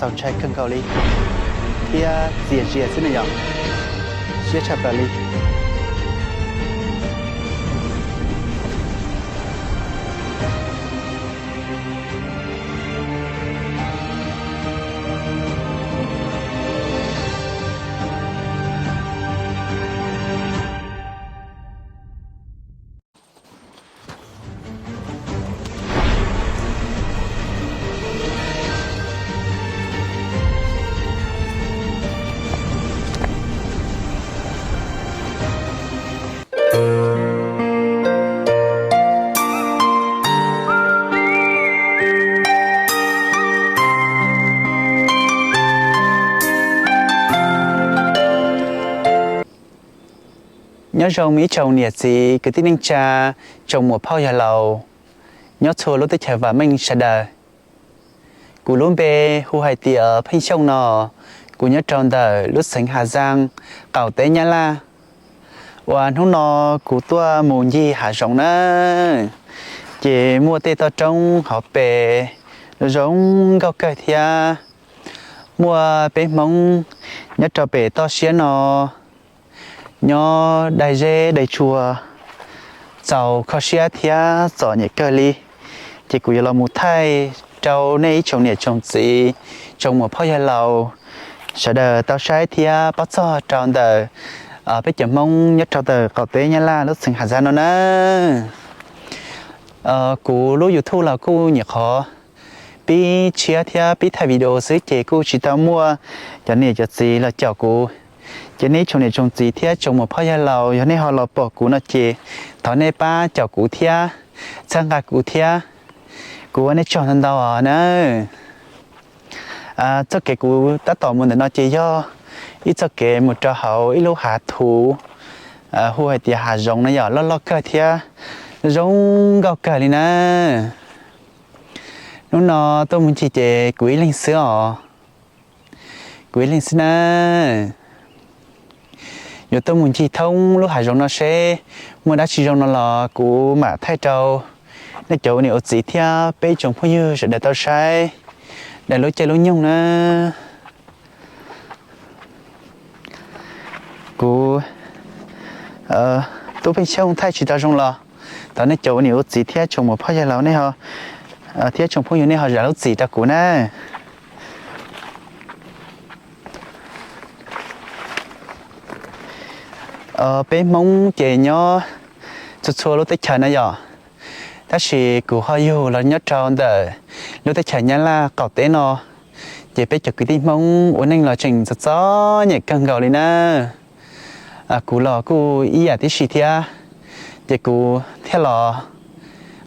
txaus ntshai kawg nkaus li thiab txias zias xwb ne yom. Siab tshaj plaws li. Nyob zoo ib tsoom niam txiv kwv tij neej tsa, tsoom muam phauj yawg laus nyob txhua lub teb chaws vam meej sawv daws. Kuv lub npe hu hais tias Pheej Xyooj no, kuv nyob rau ntawm lub xeev Has Zaas, qaum teb Nyab Laj. Uas hnub no kuv tuaj mus ncig hav zoov na, ces muaj tej toj roob hauv pes zoo nkauj kawg thiab. Muaj peb Hmoob nyob rau pem toj siab no, nyob dai zeb dai tsua, txaus kho siab thiab txom nyem kawg li. Ces kuv yuav los mus thaij rau nej ib tsoom niam tsoom txiv, tsoom muam phauj yawg laus sawv daws tau saib thiab paub txog rau ntawm peb cov Hmoob nyob rau ntawm qaum teb Nyab Laj lub xeev Has Zaas no na. Kuv lub YouTube los kuj nyuam qhuav pib tshiab thiab pib thaij video xwb ces kuj tsis tau muaj cov niam cov txiv los caum kuv. Ces nej tsoom niam tsoom txiv thiab tsoom muam phauj yawg laus, yog nej ho los pom kuv no ces thov nej pab caum kuv thiab txhawb nqa kuv thiab. Kuv ua nej tsaug ntau ntau os na. Txoj kev kuv tab tom mus ntawm no ces yog ib txoj kev mus rau hauv ib lub hav thuv, hu hais tias hav zoov na yom, loj loj kawg thiab zoo nkauj kawg li na. Hnub no tuaj mus ncig ces kuv ib leeg xwb os. Kuv ib leeg xwb na. Yuav tuaj mus ncig thoob lub hav zoov no seb muaj dab tsi zoo no los kuv mam thaij rau nej cov ua niam ua txiv thiab peb tsoom phooj ywg sawv daws tau saib daws lub caij lub nyoog na. Kuv tub Pheej Xyooj thaij tsis tau zoo los thov nej cov ua niam ua txiv thiab tsoom muam phauj yawg laus nej ho, thiab tsoom phooj ywg nej ho zam lub txim rau kuv na. Peb Hmoob ces nyob txhua txhua lub teb chaws na yom, tab sis kuv ho yug los nyob rau ntawm lub teb chaws Nyab Laj qaum teb no, ces peb cov kwv tij Hmoob ua neej los tseem txom txom nyem kawg nkaus li na. Kuv los kuj ib yam tib si thiab, ces kuv thiaj los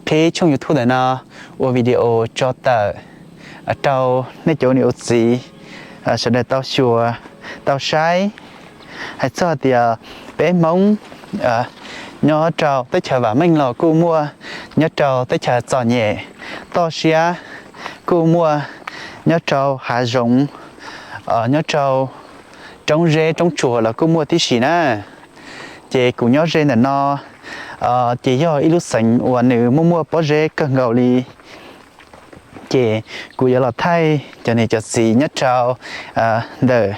qhib tshooj YouTube ntawm no ua video tso tawm rau nej cov ua niam ua txiv sawv daws tau xyuas tau saib. Hais txog tias peb Hmoob nyob rau teb chaws vam meej los kuj muaj, nyob rau teb chaws txom nyem toj siab kuj muaj, nyob rau hav zoov, nyob rau roob zeb roob tsuas los kuj muaj tib si na. Ces kuv nyob ze ntawm no ces yog ib lub xeev uas nws muaj muaj pob zeb kawg nkaus li. Ces kuv yuav los thaij cov niam cov txiv nyob rau ntawm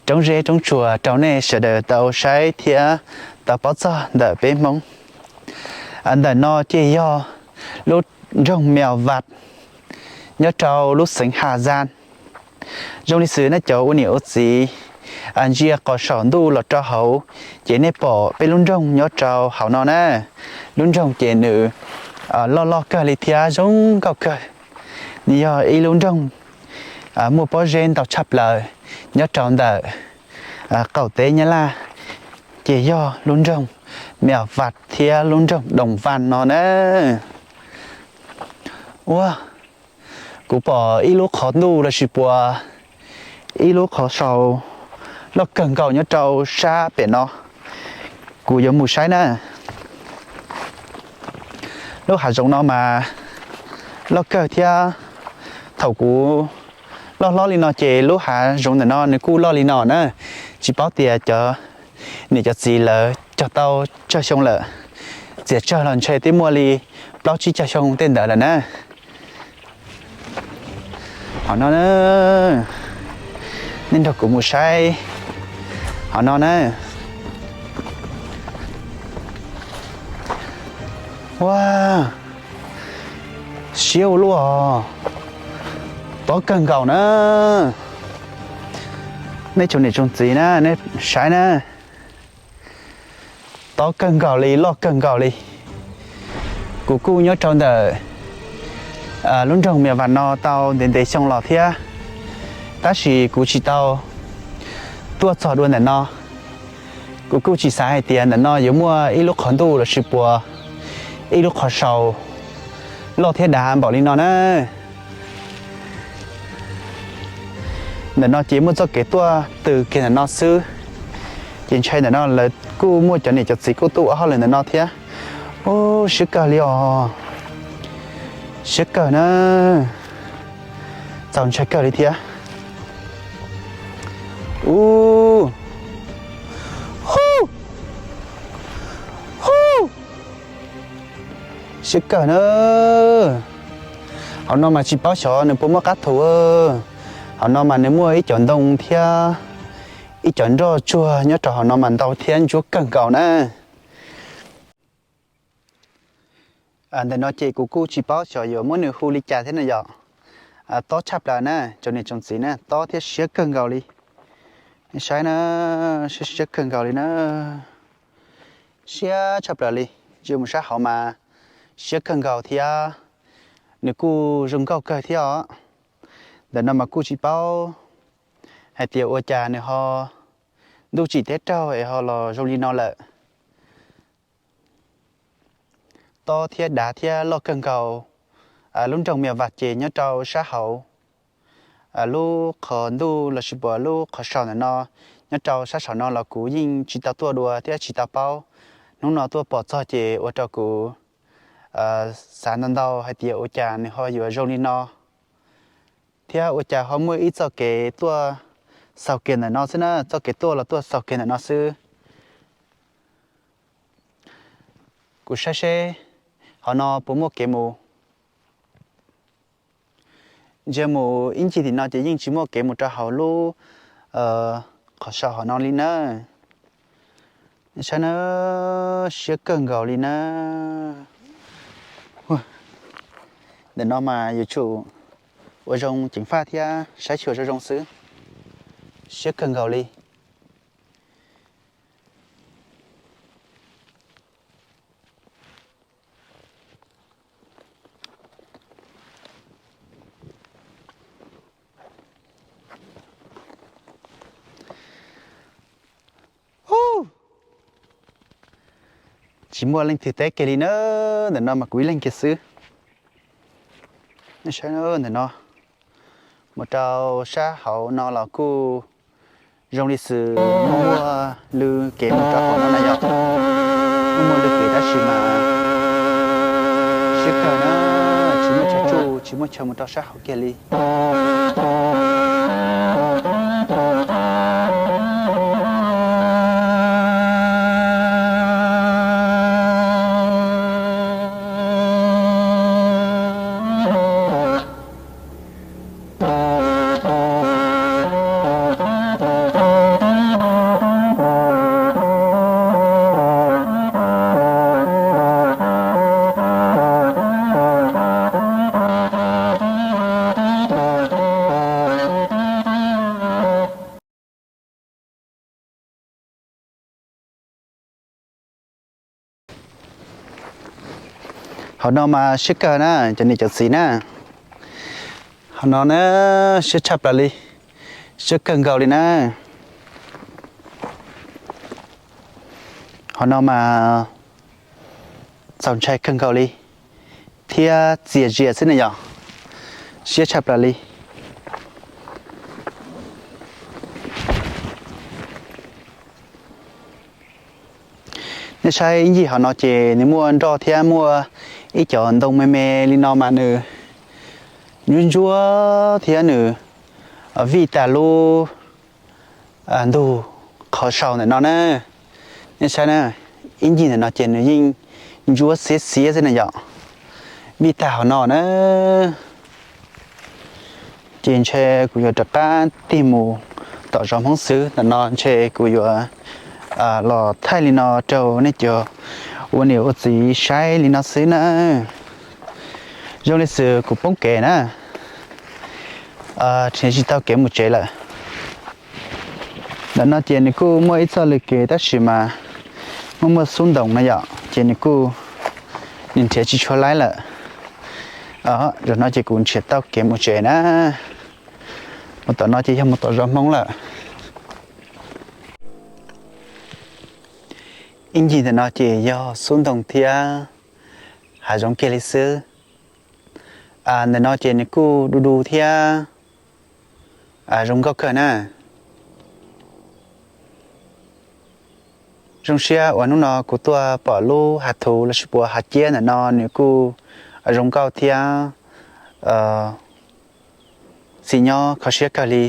roob zeb roob tsuas rau nej sawv daws tau saib thiab tau paub txog ntawm peb Hmoob. Ntawm no ces yog lub nroog Mèo Vạc nyob rau lub xeev Hà Giang. Zoo li xwb nej cov ua niam ua txiv ntsia qhov saum ntuj los rau hauv, ces nej pom peb lub nroog nyob rau hauv no na. Lub nroog ces nws loj loj kawg li thiab zoo nkauj kawg. Nws yog ib lub nroog muaj pob zeb ntau tshaj plaws nyob rau ntawm qaum teb Nyab Laj, ces yog lub nroog Mèo Vạc thiab lub nroog Đồng Văn no na. Ua, kuv pom ib lub qhov ntuj los sis puas ib lub qhov saud loj kawg nkaus nyob rau sab pem no. Kuv yuav mus saib na. Lub hav zoov no mas loj kawg thiab. Thaum kuv loj hlob li no ces lub hav zoov ntawm no nws kuj loj li no na. Tsis paub tias cov niam cov txiv lawv cog tau tsawg xyoo lawm. Txiav tsawg los ntshe twb muaj li plaub tsib caug xyoo tej ntawd lawm na. Hauv no na, nej nrog kuv mus saib hauv no na. Ua, siab ua luaj, tob kawg nkaus na. Nej tsoom niam tsoom txiv na, nej saib na, tob kawg nkaus li, loj kawg nkaus li. Kuv kuj nyob rau ntawm lub nroog Mias Vas no tau ntev ntev xyoo los thiab, tab sis kuv tsis tau tuaj txog dua ntawm no. Kuv kuj tsis xav hais tias ntawm no yuav muaj ib lub qhov ntuj lossis puas ib lub qhov saus loj thiab dav npaum li no na. Ntawm no ces muaj txoj kev tuaj tws kiag ntawm no xwb, ces ntshai ntawm no lawv kuj muaj cov niam cov txiv kuj tuaj ua hauj lwm ntawm no thiab. Ub, siab kawg li os, siab kawg na, txaus ntshai kawg li thiab. Ub, hu, hu, siab kawg na. Hauv no mas tsis paub xyov nws puas muaj qab thu. Hauv no mas nws muaj ib cov ntoo thiab ib cov nroj tsuag nyob rau hauv no mas ntau thiab ntsuab kawg nkaus na. Ntawm no ces kuv kuj tsis paub xyov yuav muab nws hu li cas thiab na yom. Tob tshaj plaws na, tsoom niam tsoom txiv na, tob thiab siab kawg nkaus li. Saib na, siab siab kawg nkaus li na, siab tshaj plaws li. Ntsia mus sab hauv mas siab kawg nkaus thiab, nws kuj zoo nkauj kawg thiab os. Ntawm no mas kuj tsis paub hais tias ua cas nws ho ntuj tsim teb raug es ho los zoo li no lawm. Tob thiab dav thiab loj kawg nkaus. Lub nroog Mias Vas ces nyob rau sab hauv, lub qhov ntuj lossis puas lub qhov saum ntawm no nyob rau sab saum no los kuv yeej tsis tau tuaj dua thiab tsis tau paub. Hnub no tuaj pom txog ces ua rau kuv xav ntau ntau hais tias ua cas nws ho yuav zoo li no, thiab ua cas ho muaj ib txoj kev tuaj xaus kiag ntawm no xwb na, txoj kev tuaj los tuaj xaus kiag ntawm no xwb. Kuv saib seb hauv no puas muaj kev mus. Ntsia mus ib ncig tim no ces yeej tsis muaj kev mus rau hauv lub qhov saum hauv no li na. Saib na, siab kawg nkaus li na. Ntawm no mas yuav tsum ua zoo ceev faj thiab saib xyuas zoo zoo xwb. Siab kawg nkaus li. Tsis muaj leej twg teb kiag li na, ntawm no mas kuv ib leeg kiag xwb. Saib ntawm no, mus rau sab hauv no los kuj zoo li xwb, muaj lw kev mus rau hauv no na yom. Muaj lw kev tab sis mas siab kawg na, tsis muaj chaw tsuj tsis muaj chaw mus rau sab hauv kiag li. Hauv no mas siab kawg na cov niam cov txiv na. Hauv no na, siab tshaj plaws li, siab kawg nkaus li na. Hauv no mas txaus ntshai kawg nkaus li thiab txias zias xwb na yom. Siab tshaj plaws li. Nej saib ib ncig hauv no ces nws muaj nroj thiab muaj ib cov ntoo me me li no mas nws ntsuab ntsuab thiab nws vij tas lub ntug qhov saus ntawm no na. Nej saib na, ib ncig ntawm no ces nws yeej ntsuab xiab xiab xwb na yom. Vij tag hauv no na. Ces ntshe kuv yuav rov qab tig mus tom zos Hmoob xwb, ntawm no ntshe kuv yuav los thaij li no rau nej cov ua niam ua txiv saib li no xwb na. Zoo li xwb kuv poob kev na, nrhiav tsis tau kev mus tsev lawm. Ntawm no ces nws kuj muaj ib txoj lw kev tab sis mas muaj muaj xub ntoos no yom, ces nws kuj, nws nrhiav tsis tshua laib lawm. Zaum no ces kuv nrhiav tau kev mus tsev na. Mus tom no ces yog mus tom zos Hmoob lawm. Ib ncig ntawm no ces yog xub ntoos thiab hav zoov kiag li xwb. Ntawm no ces nws kuj du du thiab zoo nkauj kawg na. Zoo siab uas hnub no kuv tuaj pom lub hav thuv lossis puas hav ciab ntawm no nws kuj zoo nkauj thiab xis nyob kho siab kawg li.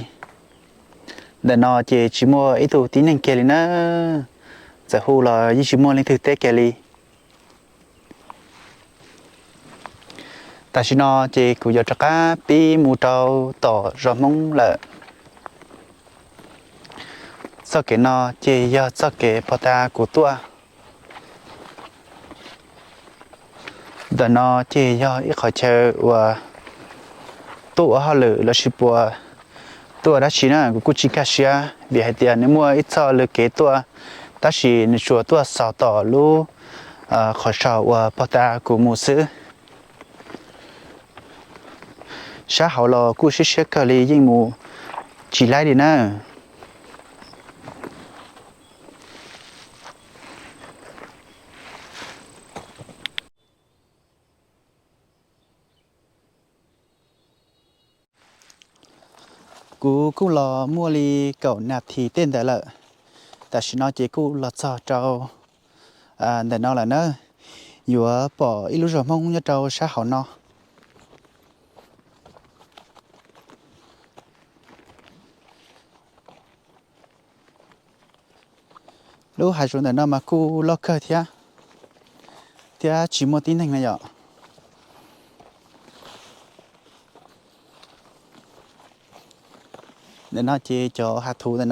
Ntawm no ces tsis muaj ib tug tib neeg kiag li na, txawm hu los yeej tsis muaj leej twg teb kiag li. Tam sim no ces kuv yuav rov qab pib mus rau tom zos Hmoob lawm. Txoj kev no ces yog txoj kev pog tas kuv tuaj. Ntawm no ces yog ib qhov chaw uas tuaj ua hauj lwm lossis puas tuaj ua dab tsi na, kuv kuj tsis nkag siab vim hais tias nws muaj ib txoj lw kev tuaj, tab sis nws tsuas tuaj xaus tom lub qhov saum uas pog tas kuv mus xwb. Sab hauv los kuj siab siab kawg li yeej mus tsis laib li na. Kuv kuj los muaj li kaum nas this tej ntawd lawm. Tam sim no ces kuj los txog rau ntawm no lawm na. Yuav pom ib lub zos Hmoob nyob rau sab hauv no. Lub hav zoov ntawm no mas kuj loj kawg thiab, thiab tsis muaj tib neeg na yom. Ntawm no ces cov hav thuv ntawm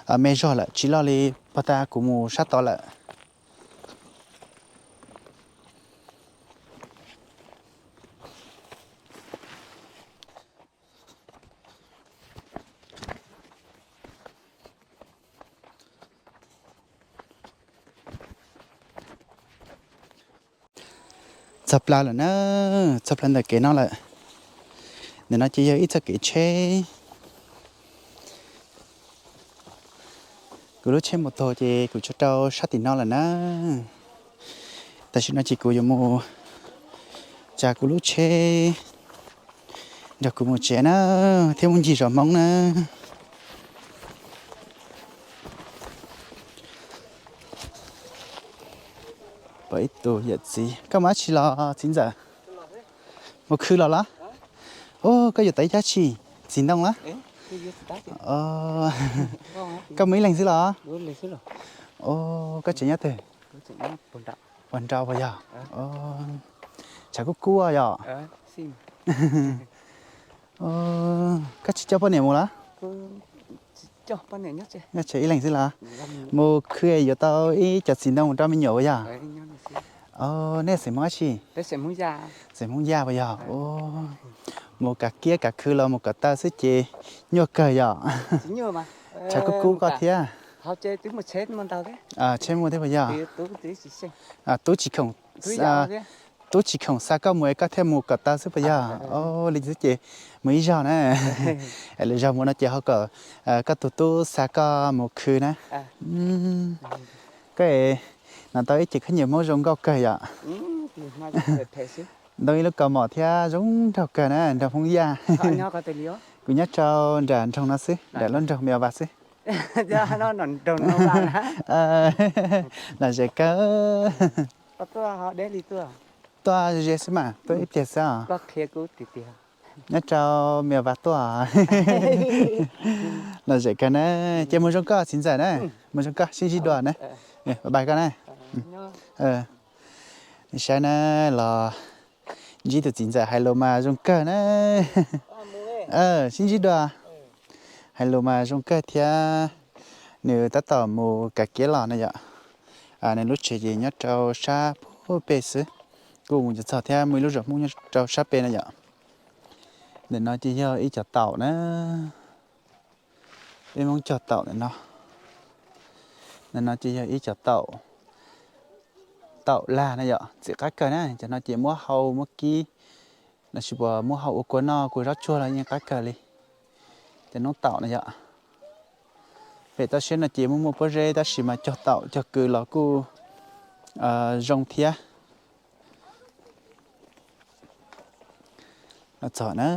no me zog lawm, tsis loj li pog tas kuv mus sab tod lawm. Txog plaws lawm na, txog plaws ntawm kev no lawm. Ntawm no ces yog ib txoj kev tsheb. Kuv lub tsheb mus tog ces kuv tso rau sab tim no lawm na. Tam sim no ces kuv yuav mus tsav kuv lub tsheb nrog kuv mus tsev na, thiab mus ncig zos Hmoob na. Pom ib tug yawm txiv, koj mus dab tsi los txiv ntxawm? Mus khw los los? Ub, koj yuav tau ib cab tsi? Txiv ntoo los? Koj mus ib leeg xwb los? Ub, koj tseem nyob twg? Ua nrau puas yog? Tshav kub kub yom? Koj tsis coj poj niam mus los? Nyob tsev ib leeg xwb los? Mus khw yuav tau ib co txiv ntoo mus rau me nyuam puas yog? Nej xeem Hmoob dab tsi? Xeem Hmoob Yaj puas yog? Mus kav kiab kav khw los mus kom tau xwb ces nyuaj kawg yom? Tshav kub kub koj thiab. Tsheb muaj thiab puas yog? Tub tsis khoom, tub tsis khoom xa koj mus es koj thiaj mus kom tau xwb puas yog? Li xwb ces mus ib zaug na. Lwm zaug mus no ces ho kom koj tus tub xa koj mus khw na. Koj es hnov tau ib ce khaub ncaws Hmoob zoo nkauj kawg yom? Ntoo ib lub kaus mom thiab zoo nraug kawg na, nraug Hmoob Yaj. Kuv nyob rau nram nroog no xwb, nram lub nroog Mes Vas xwb. Lom zem kawg. Tuaj ze xwb mas, tuaj ib pliag xwb os. Nyob rau Mes Vas tuaj. Lom zem kawg na, ces mus zoo koj txiv ntxawm na, mus zoo koj sib ntsib dua na. Bye bye koj na. Saib na, los ntsib tus txiv ntxawm hais lus mas zoo kawg na. Sib ntsib dua. Hais lus mas zoo kawg thiab. Nws tab tom mus kav kiab los na yom. Nws lub tsev ces nyob rau sab pub pem xwb. Kuj mus txog thiab, muaj ib lub zos Hmoob nyob rau sab pem na yom. Ntawm no ces yog ib cov taum na. Peb Hmoob cog taum ntawm no. Ntawm no ces yog ib cov taum, taum lag na yom, txiv qab kawg na. Cov no ces muab hau muab kib lossis puas muab hau ua kua noj kua zaub tsuag los yeej qab kawg li. Cov noob taum na yom. Pem toj siab no ces muaj muaj pob zeb tab sis mas cog taum cog kws los kuj zoo thiab. Los txog na,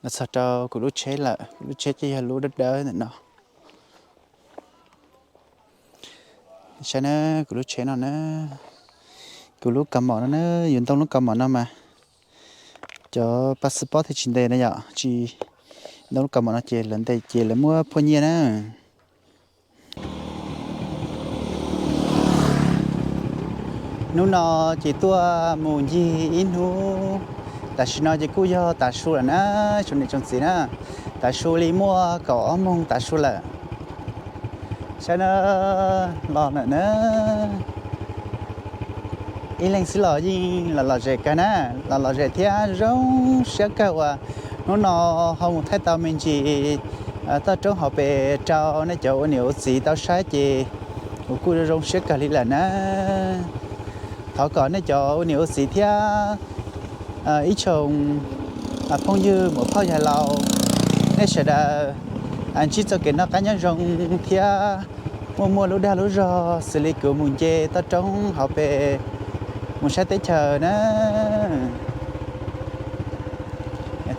los txog rau kuv lub tsheb lawm. Kuv lub tsheb ces yog lub dawb dawb ntawm no. Saib na, kuv lub tsheb no na, kuv lub kaus mom no na, yus ntoo lub kaus mom no mas cov passport thiaj tsis ntes na yom, tsis ntoo lub kaus mom no ces lawv ntes ces lawv muab phuaj nyiaj na. Hnub no ces tuaj mus ncig ib hnub, tam sim no ces kuj yog tav su lawm na, tsoom niam tsoom txiv na, tav su li muaj kaum ob moos tav su lawm. Saib na, los lawm na. Ib leeg xwb los yeej los lom zem kawg na, los lom zem thiab zoo siab kawg uas hnub no ho mus thaij tau me ntsis toj roob hauv pes rau nej cov ua niam ua txiv tau saib ces kuv kuj zoo siab kawg li lawm na. Thov kom nej cov ua niam ua txiv thiab ib tsoom phooj ywg muam phauj yawg laus, nej sawv daws ntsib txoj kev noj qab nyob zoo thiab muaj muaj lub dag lub zog xws li kuv mus nce toj roob hauv pes mus saib teb chaws na.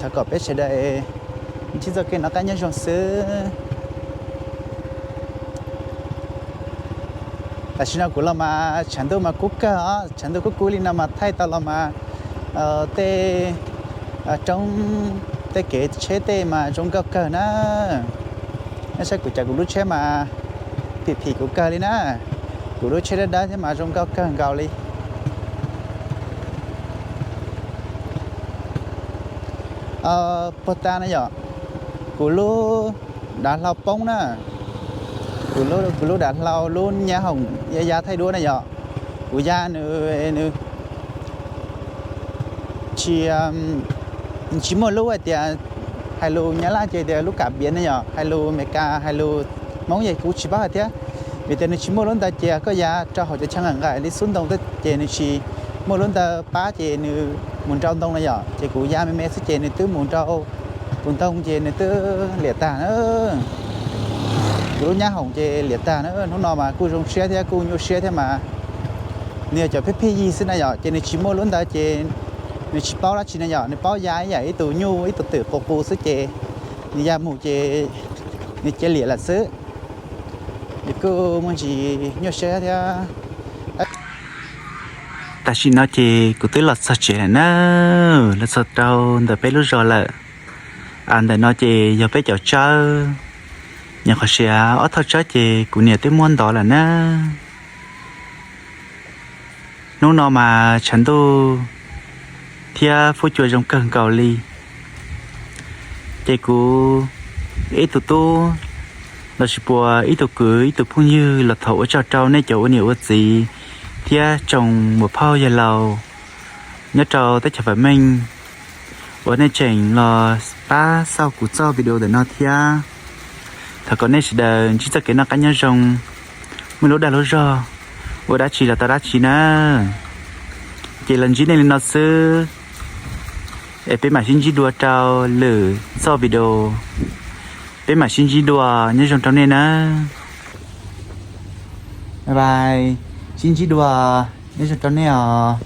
Thov kom peb sawv daws ntsib txoj kev noj qab nyob zoo xwb. Tam sim no kuv los mas tshav ntuj mas kub kawg os, tshav ntuj kub kub li no mas thaij tau los mas tej roob tej kev tsheb tej mas zoo nkauj kawg na. Nej saib kuv cov kuv lub tsheb mas phim phim kuv kawg li na. Kuv lub tsheb dawb dawb thiab mas zoo nkauj kawg nkaus li. Puag ta na yom, kuv lub dav hlau poob na. Kuv lub dav hlau lub nyab hoom ya ya thaij duab na yom. Kuv ya nws, nws tsis, nws tsis muaj lub hais tias, hais lus Nyab Laj ces tias lub kam piav na yom, hais lus Amelikas hais lus Hmoob ces kuv tsis paub hais thiab. Vim tias nws tsis muaj lub ntawd ces koj ya rau hauv cov chaw nqaim nqaim li xub ntoo xwb ces nws tsis muaj lub ntawd pab ces nws mus nrau ntoo na yom, ces kuv ya me me xwb ces nws twb mus nrau tus ntoo ces nws twb liam tag na. Kuv lub nyab hoom ces liam tag na. Hnub no mas kuj zoo siab thiab kuj nyuaj siab thiab mas nws yog cov phij phij yig xwb na yom, ces nws tsis muaj lub ntawd ces nws tsis paub dab tsi na yom, nws paub ya ib yam ib tug nyuj ib tug twm qus qus xwb ces nws ya mus ces nws cia liam lawm xwb. Es kuj muaj ntsis nyuaj siab thiab. Tam sim no ces kuv twb los txog tsev lawm na, los txog rau ntawm peb lub zos lawm. Ntawm no ces yog peb cov tsawb, nyuam qhuav siav ob thaj tsawb ces kuv niam twb muab ntov lawm na. Hnub no mas tshav ntuj thiab fuab cua zoo kawg nkaus li. Ces kuv ib tug tub lossis puas ib tug kwv ib tug phooj ywg los thov ua tsaug rau nej cov ua niam ua txiv thiab tsoom muam phauj yawg laus nyob rau teb chaws Fam Meej uas nej tseem los pab xauj kuv txoj video ntawm no thiab. Thov kom nej sawv daws ntsib txoj kev noj qab nyob zoo, muaj lub dag lub zog, ua dab tsi los tau dab tsi na. Ces los ntsib nej li no xwb, es peb mam sib ntsib dua rau lwm txoj video. Peb mam sib ntsib dua, nyob zoo rau nej na. Bye bye, sib ntsib dua, nyob zoo rau nej os.